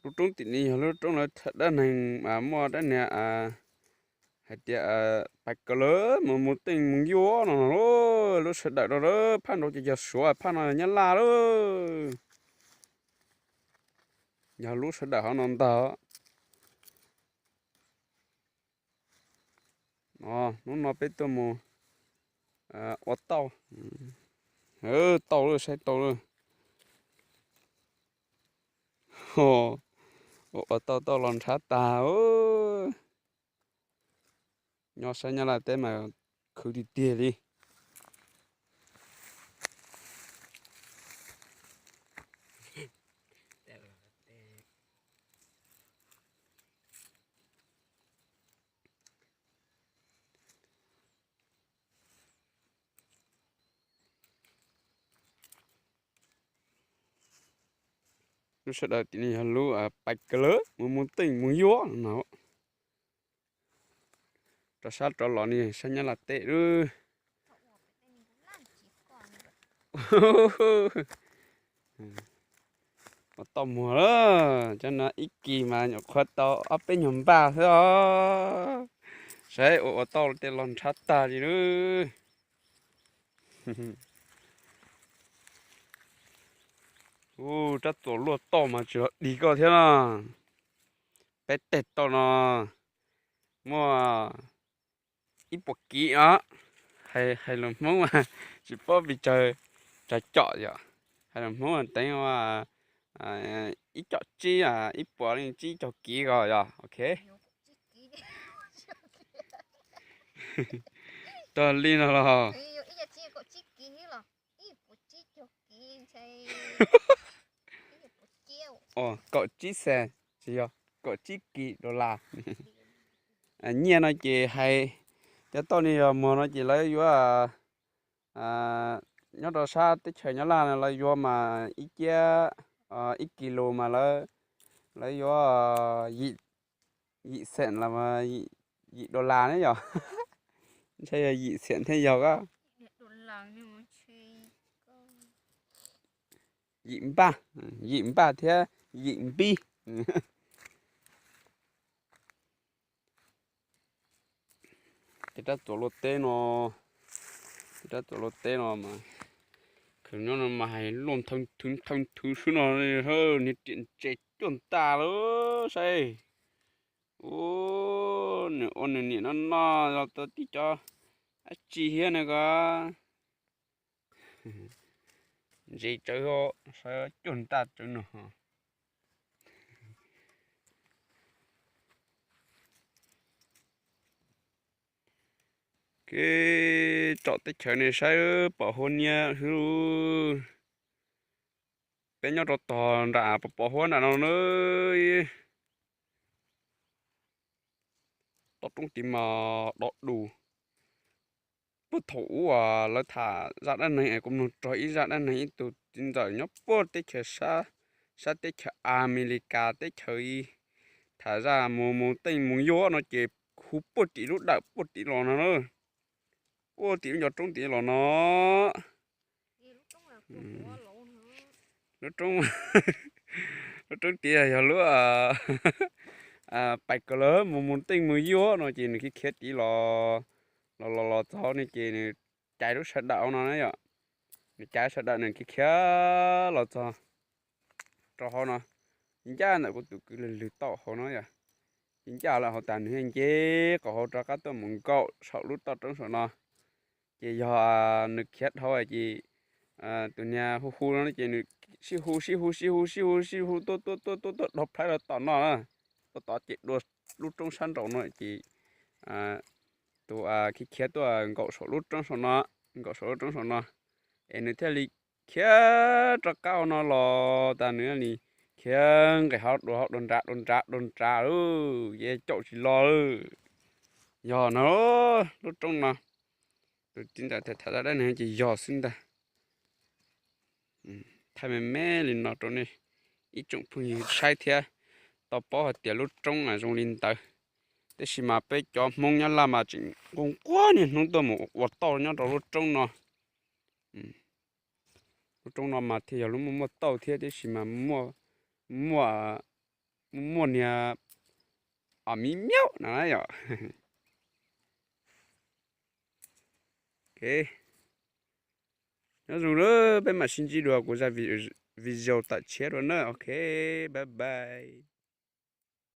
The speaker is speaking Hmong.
Lub roob tim no yog lub roob lawv tham dab neeg mas muaj dab neeg hais tias pais kawg lawm mus mus teej mus yuav no no. Lub sawv daws rau lawm phaj nrau ces yog Suav, phaj no yog Nyab Laj lawm. Yog lub sawv daws hauv no ntag. Hnub no peb tuaj mus ua tauj. Tauj lawm, saib tauj lawm. Ua tauj tauj los nrhab tag. Nyob saib Nyab Laj teb mas khwv tiag tiag li. Lub sawv daws tim no yog lub pais kawg lawm mus mus teej mus yuav no. Rov sab rov los ni saib Nyab Laj teb lawm. Ua tauj muag lawm, cov no ib kis mas nyuam qhuav tau ob peb nyuag npaj xwb os. Saib ua ua tauj tej los nrhab tag li lawm. Ub, rab txuas luaj tauj mas tsis los dig koj thiab na. Peb teg tauj no muaj ib puas kiv os. Hais lus Hmoob mas tsis paub pes tsawg, tsawg com yom. Hais lus Hmoob teev ua ib com tsib, ib puas leej tsib caug kiv ko yog ok. Tag li no los kaum tsib xees, tsis yog, kaum tsib kis dollar. Nyiaj no ces hais cov tauj ni yog muag no ces lawv yuav nyob rau sab teb chaws Nyab Laj no lawv yuav mas ib kiab, ib kis lus mas lawv yuav yim xees los yim dollar ne yog. Ntshai yog yim xees thiaj yog ko. Yim npaj, yim npaj thiab yim npib. Tej rab txuas luaj teb no, tej rab txuas luaj teb no mas khwv nyob no mas hais luaj nthwv nthwv nthwv xwb no, niag riam ntses cuaj ntaj lawm saib. Ub, nws ua nws niam no no los tau tib co dab tsi thiab no ko. Ntses tsawv, saib cuaj ntaj tsawv no. Kev tsom teb chaws ne saib pom huab niab xwb. Peb nyob rau tog nram pos pos huab nram no na. Toj roob tid mas dov dus. Puag thaum ub uas lawv tham zaj dab neeg es kuv mloog rau ib zaj dab neeg ib tug txiv ntxawm nyob puag teb chaws, sab teb chaws Amelikas teb chaws, tham zaj mus mus teej mus yuav no ces hu puag tim lub dawm puag tim los no na. Puag tim lub ncov roob tid los no. Lub roob, lub roob tid yog lub pais kom lawv mus mus teej mus yuav no ces nws khiav khiav tid los, los los los txog ne ces nws cais lub sawv daws no na yom. Nws cais sawv daws nws khiav khiav los txog rau hauv no. Ncaj ntawm kuv tus kwv lwg lwg tauj hauv no yom. Ncaj lawm hauv tas nws thiaj nce qhov hauv rov qab tuaj mus nkaum saum lub toj roob saum no. Ces yog nws khiav dhau ces tus niag hu hu no ces nws sib hu sib hu sib hu sib hu sib hu tuaj tuaj tuaj tuaj tuaj dhau plhaib rau tom no na. Tuaj tod ces dua lub roob sab nraum no ces tus khiav khiav tuaj nkaum saum lub roob saum no, nkaum saum lub roob saum no, es nws thiaj li khiav rov qab no los tas nws li khiav nqes hauv dua hauv dua nrad dua nrad dua nrad lawm ces caum tsis los lawm. Yog no, lub roob no, tus txiv ntxawm tham tham dab neeg ces yog xwb ntag. Thaij me me li no rau nej ib tsoom phooj ywg saib thiab tau paub hais tias lub roob zoo li ntawd. Tab sis mas peb cov Hmoob Nyab Laj mas tseem nquag nquag niaj hnub tuaj mus ua tauj nyob rau lub roob no. Lub roob no mas thiaj yog lub muaj muaj tauj thiab, tab sis mas muaj, muaj muaj muaj niag os miv miaub no na yom. Ok, nyob zoo na, peb mam sib ntsib dua kuv zaj video tam tshiab dua na. Ok, bye bye.